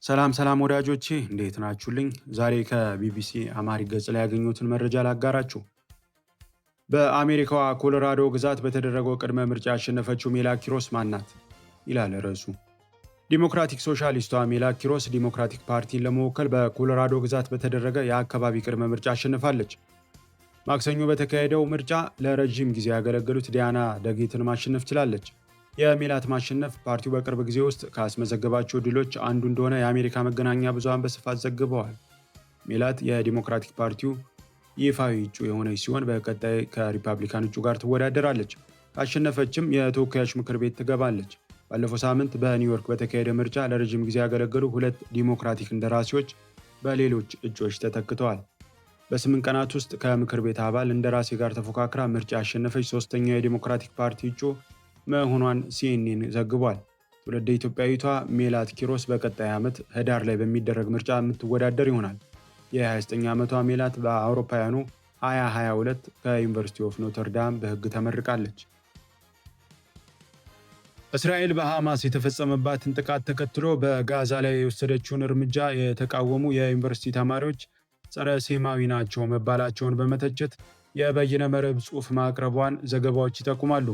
ሰላም ሰላም ወዳጆቼ፣ እንዴት ናችሁልኝ? ዛሬ ከቢቢሲ አማርኛ ገጽ ላይ ያገኘሁትን መረጃ ላጋራችሁ። በአሜሪካዋ ኮሎራዶ ግዛት በተደረገው ቅድመ ምርጫ ያሸነፈችው ሜላት ኪሮስ ማን ናት? ይላል ርዕሱ። ዲሞክራቲክ ሶሻሊስቷ ሜላት ኪሮስ ዲሞክራቲክ ፓርቲን ለመወከል በኮሎራዶ ግዛት በተደረገ የአካባቢ ቅድመ ምርጫ አሸንፋለች። ማክሰኞ በተካሄደው ምርጫ ለረዥም ጊዜ ያገለገሉት ዲያና ደጌትን ማሸነፍ ችላለች። የሜላት ማሸነፍ ፓርቲው በቅርብ ጊዜ ውስጥ ካስመዘገባቸው ድሎች አንዱ እንደሆነ የአሜሪካ መገናኛ ብዙሃን በስፋት ዘግበዋል። ሜላት የዲሞክራቲክ ፓርቲው ይፋዊ እጩ የሆነች ሲሆን በቀጣይ ከሪፐብሊካን እጩ ጋር ትወዳደራለች። ካሸነፈችም የተወካዮች ምክር ቤት ትገባለች። ባለፈው ሳምንት በኒውዮርክ በተካሄደ ምርጫ ለረጅም ጊዜ ያገለገሉ ሁለት ዲሞክራቲክ እንደራሴዎች በሌሎች እጩዎች ተተክተዋል። በ8 ቀናት ውስጥ ከምክር ቤት አባል እንደራሴ ጋር ተፎካክራ ምርጫ ያሸነፈች ሶስተኛው የዲሞክራቲክ ፓርቲ እጩ መሆኗን ሲኤንኤን ዘግቧል። ትውልደ ኢትዮጵያዊቷ ሜላት ኪሮስ በቀጣይ ዓመት ህዳር ላይ በሚደረግ ምርጫ የምትወዳደር ይሆናል። የ29 ዓመቷ ሜላት በአውሮፓውያኑ 2022 ከ University of Notre Dame በህግ ተመርቃለች። እስራኤል በሐማስ የተፈጸመባትን ጥቃት ተከትሎ በጋዛ ላይ የወሰደችውን እርምጃ የተቃወሙ የዩኒቨርሲቲ ተማሪዎች ጸረ ሴማዊ ናቸው መባላቸውን በመተቸት የበይነ መረብ ጽሑፍ ማቅረቧን ዘገባዎች ይጠቁማሉ።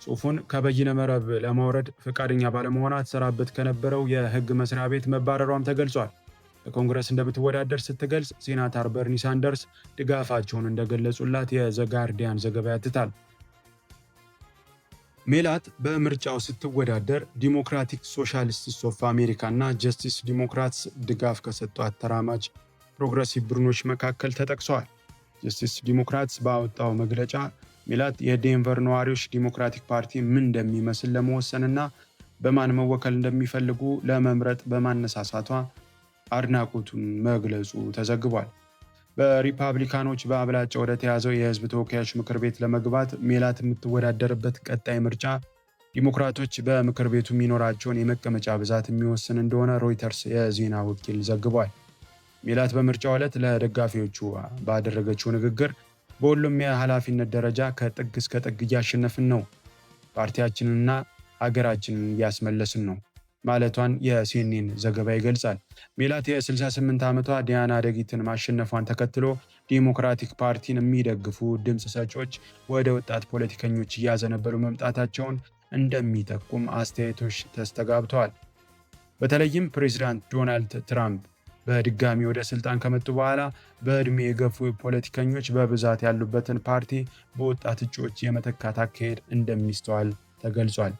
ጽሑፉን ከበይነ መረብ ለማውረድ ፈቃደኛ ባለመሆኗ ትሰራበት ከነበረው የሕግ መስሪያ ቤት መባረሯም ተገልጿል። በኮንግረስ እንደምትወዳደር ስትገልጽ ሴናተር በርኒ ሳንደርስ ድጋፋቸውን እንደገለጹላት የዘጋርዲያን ዘገባ ያትታል። ሜላት በምርጫው ስትወዳደር Democratic Socialists of America እና Justice Democrats ድጋፍ ከሰጧት ተራማጅ progressive ቡድኖች መካከል ተጠቅሰዋል። Justice Democrats ባወጣው መግለጫ ሜላት የዴንቨር ነዋሪዎች ዲሞክራቲክ ፓርቲ ምን እንደሚመስል ለመወሰንና በማን መወከል እንደሚፈልጉ ለመምረጥ በማነሳሳቷ አድናቆቱን መግለጹ ተዘግቧል። በሪፐብሊካኖች በአብላጫ ወደ ተያዘው የሕዝብ ተወካዮች ምክር ቤት ለመግባት ሜላት የምትወዳደርበት ቀጣይ ምርጫ ዲሞክራቶች በምክር ቤቱ የሚኖራቸውን የመቀመጫ ብዛት የሚወስን እንደሆነ ሮይተርስ የዜና ወኪል ዘግቧል። ሜላት በምርጫው ዕለት ለደጋፊዎቹ ባደረገችው ንግግር በሁሉም የኃላፊነት ደረጃ ከጥግ እስከ ጥግ እያሸነፍን ነው፣ ፓርቲያችንንና ሀገራችንን እያስመለስን ነው ማለቷን የሲኤንኤን ዘገባ ይገልጻል። ሜላት የ68 ዓመቷ ዲያና ደጊትን ማሸነፏን ተከትሎ ዲሞክራቲክ ፓርቲን የሚደግፉ ድምፅ ሰጪዎች ወደ ወጣት ፖለቲከኞች እያዘነበሉ መምጣታቸውን እንደሚጠቁም አስተያየቶች ተስተጋብተዋል። በተለይም ፕሬዚዳንት ዶናልድ ትራምፕ በድጋሚ ወደ ስልጣን ከመጡ በኋላ በዕድሜ የገፉ ፖለቲከኞች በብዛት ያሉበትን ፓርቲ በወጣት እጩዎች የመተካት አካሄድ እንደሚስተዋል ተገልጿል።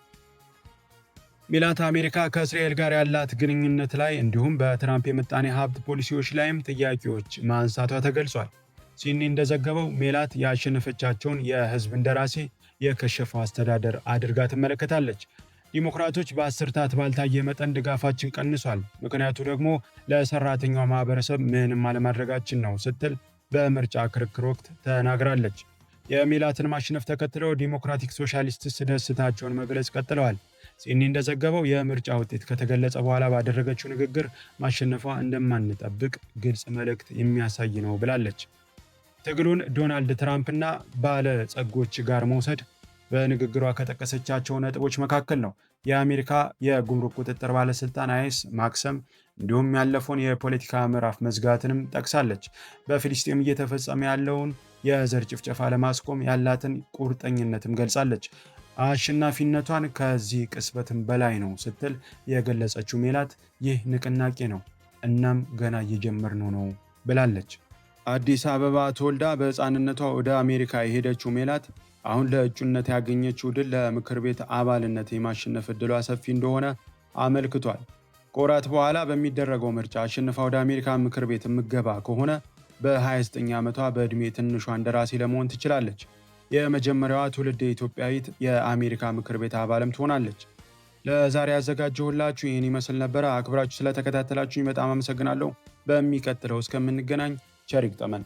ሜላት አሜሪካ ከእስራኤል ጋር ያላት ግንኙነት ላይ እንዲሁም በትራምፕ የምጣኔ ሀብት ፖሊሲዎች ላይም ጥያቄዎች ማንሳቷ ተገልጿል። ሲኤንኤን እንደዘገበው ሜላት ያሸነፈቻቸውን የህዝብ እንደራሴ የከሸፈው አስተዳደር አድርጋ ትመለከታለች። ዲሞክራቶች በአስርታት ባልታየ መጠን ድጋፋችን ቀንሷል፣ ምክንያቱ ደግሞ ለሰራተኛው ማህበረሰብ ምንም አለማድረጋችን ነው ስትል በምርጫ ክርክር ወቅት ተናግራለች። የሜላትን ማሸነፍ ተከትለው Democratic Socialists ደስታቸውን መግለጽ ቀጥለዋል። ሲኤንኤን እንደዘገበው የምርጫ ውጤት ከተገለጸ በኋላ ባደረገችው ንግግር ማሸነፏ እንደማንጠብቅ ግልጽ መልእክት የሚያሳይ ነው ብላለች። ትግሉን ዶናልድ ትራምፕና ባለ ጸጎች ጋር መውሰድ በንግግሯ ከጠቀሰቻቸው ነጥቦች መካከል ነው። የአሜሪካ የጉምሩክ ቁጥጥር ባለስልጣን አይስ ማክሰም እንዲሁም ያለፈውን የፖለቲካ ምዕራፍ መዝጋትንም ጠቅሳለች። በፊልስጤም እየተፈጸመ ያለውን የዘር ጭፍጨፋ ለማስቆም ያላትን ቁርጠኝነትም ገልጻለች። አሸናፊነቷን ከዚህ ቅጽበትም በላይ ነው ስትል የገለጸችው ሜላት ይህ ንቅናቄ ነው፣ እናም ገና እየጀመርነው ነው ብላለች። አዲስ አበባ ተወልዳ በሕፃንነቷ ወደ አሜሪካ የሄደችው ሜላት አሁን ለእጩነት ያገኘችው ድል ለምክር ቤት አባልነት የማሸነፍ ዕድሏ ሰፊ እንደሆነ አመልክቷል። ከወራት በኋላ በሚደረገው ምርጫ አሸንፋ ወደ አሜሪካ ምክር ቤት የምገባ ከሆነ በ29 ዓመቷ በዕድሜ ትንሿ እንደራሴ ለመሆን ትችላለች። የመጀመሪያዋ ትውልደ ኢትዮጵያዊት የአሜሪካ ምክር ቤት አባልም ትሆናለች። ለዛሬ ያዘጋጀሁላችሁ ይህን ይመስል ነበረ። አክብራችሁ ስለተከታተላችሁኝ በጣም አመሰግናለሁ። በሚቀጥለው እስከምንገናኝ ቸር ይግጠመን።